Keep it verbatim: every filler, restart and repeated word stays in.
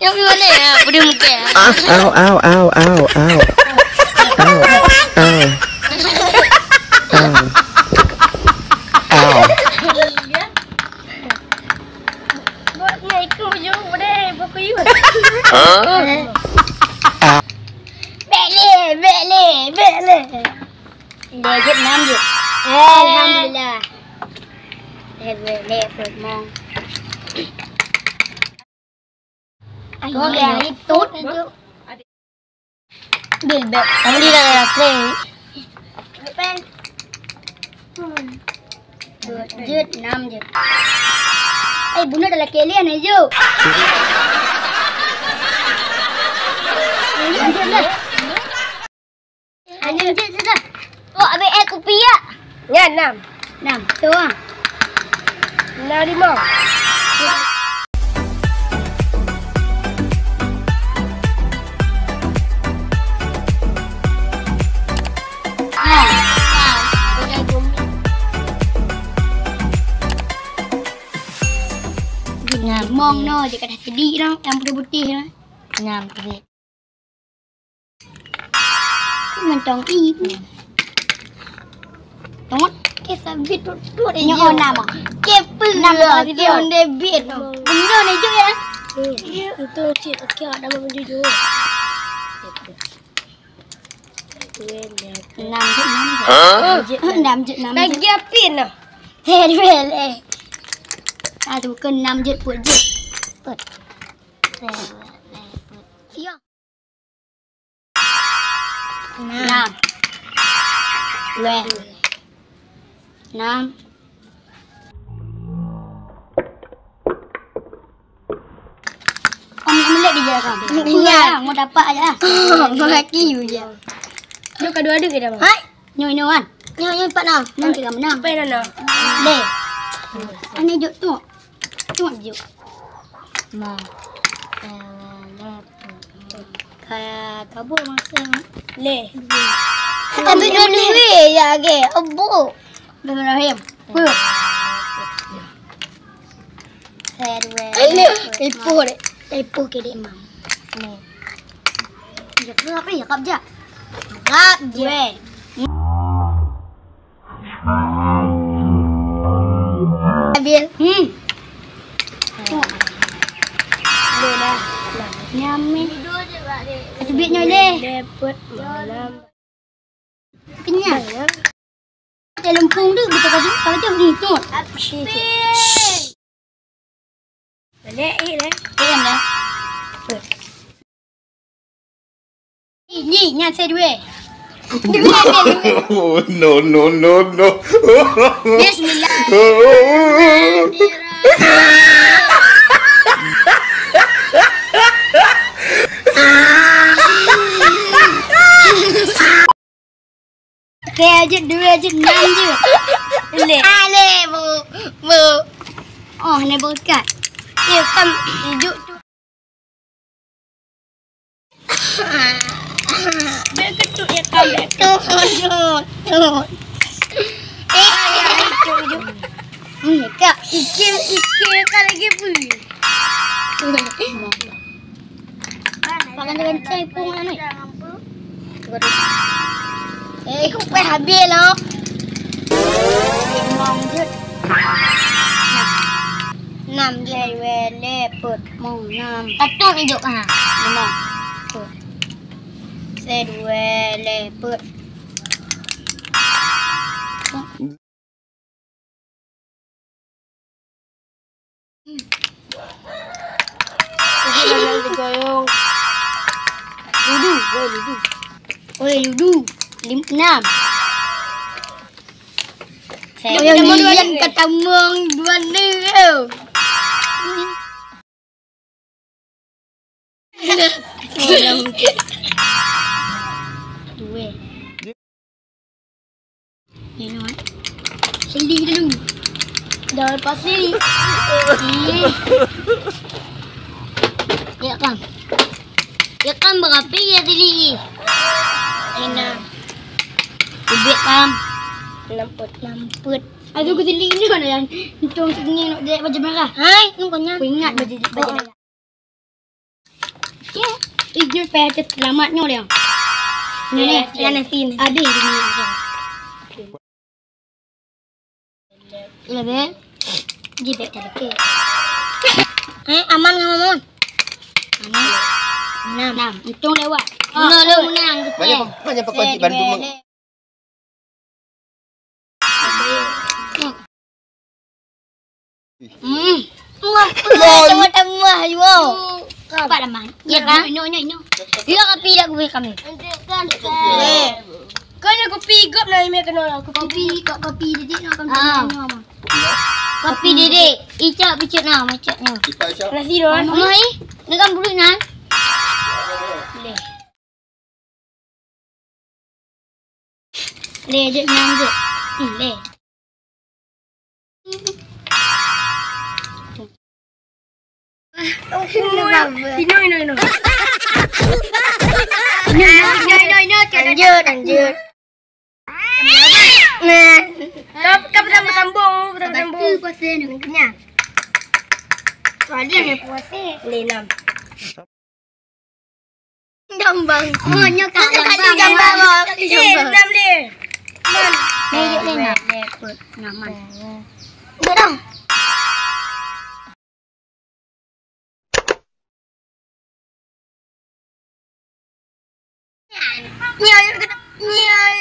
Nyok boleh ya, peudeuh muka. Au, au, au, au, au. Au, au. Au. Au. Buat ni ikut je, boleh, buku you. Hah? Bèk lé, bèk lé, bèk lé. Lé jeuet, nam jeuet. Alhamdulillah. Lé, lé, lé, peuet mong. Kau dah itu. Bil bèk. Alhamdulillah, lé. Jeuet, nam jeuet. Eh, bunoe dah lakèe lé, aneuk jok. Jeuet, jeuet lah. Aneuk jeuet sudah. Oh, abis eh kupi ya? Ya, enam. Enam. Tu ah. Enam lima. Mong no je kata sedih no, yang putih-putih no. Nyam sedih. Mantong i. Tengok. Ke sabit tutup. Nyoe nama. Ke pun nama. Ke onde bit. Benda ni je ya. Itu cik, okey, ada baju jujur. Enam je, enam je. Hah? Enam je, enam je. Bagi api nah. Hei, duel, eh. Satu ke enam je, put je. Put. Siap. Enam. Dua. Enam. Om, om lek dia kan. Iya, mau dapat aja. Mau laki you je. Dia kedua ada ke dah? Hai. Nyoe, nyoe kan. Nyoe, nyoe empat nah. Nang cakap menang. Apa yang nak? Deh. Ani juk tu. Cuma juk. Ma. Kaya kabur masa. Leh. Tapi dia ni ya ke. Abu. Bismillahirrahmanirrahim. Pu. Saya dua. Ayo. Ipoh dek. Ipoh ke dek mam. Ni. Ya kap ya kap je. Kap je. Habis. Hmm. Boleh dah. Nyameh. Teubiet nyoe deh. Lepet malam. Kenyang. Dalam pung tu betul kata kalau tu ni tu. Balik eh dah. Diam dah. Ni, ni, nyan saya dua. Dua, dua, dua. Oh, no, no, no, no. Bismillah. Kaya jeuet, dua jeuet, enam jeuet. Leh. Ale, bu, bu. Oh, ni berkat. Ya, kam ijuk tu. Berketuk ya, kam berketuk. Tuh, tuh, tuh. Eh, ya, ijuk, ijuk. Hmm, kak, ikir, ikir, kak lagi pun. Pakai dengan cai pun mana? Eh, kupai habis lah. Limong jut. Enam jut. Saya wele put. Mau enam. Patut hidup ha. Limong. Put. Saya dua leput. Ludu, oi ludu. Oi ludu. Lim-, enam. Saya oi, yang dua lian ni. Kata mong dua ni. Dua. Ni, ni, eh. Seli dulu. Dah lepas seli. Hmm. Ya, kan. Ya, kan, berapi ya seli. Enak. Ubit, kan. Lampet, lampet. Aduh, ke seli ni kan, yang untung sini nak dia baju merah. Hai, ni kan, ya. Aku ingat baju, baju merah. Ih, jeuet payah teuseulamat nyoe lé. Nyoe, nyoe, nyoe, nyoe. Ada di dunia. Lebe. Jibek tadi ke. Eh, aman nggak, aman? Aman. Enam. Enam. Untung lewat. Menang, lewat. Menang, menang. Banyak, banyak pakai bantu. Hmm. Wah, wah, tambah-tambah, wow. Cepat dah, Man. Ya, kan? Ino, ino, ino. Ino kopi dah gue kami. Eh. Kau ni kopi gop lah, ini kena lah. Kopi, kok kopi didik nak kau. Ah. Kopi didik. Icak picut nah, macam ni. Nasi dah. Mama, eh, ni kan bulu nan. Boleh. Lé, jeuet nyan jeuet. Hmm, lé. Ino, ino, ino. Ino, ino, ino, ino. Lanjut, lanjut. Nah. Kau, kau bersambung-sambung, bersambung-sambung. Satu puasa ni. Nya. Soalnya ni puasa. Lé enam. Jambang. Oh, nyoe ka jambang. Jambang. Eh, enam lé. Enam. Lé, lé, lé, lé. Nyaman. Duduk dong. Nyoe, nyoe, nyoe,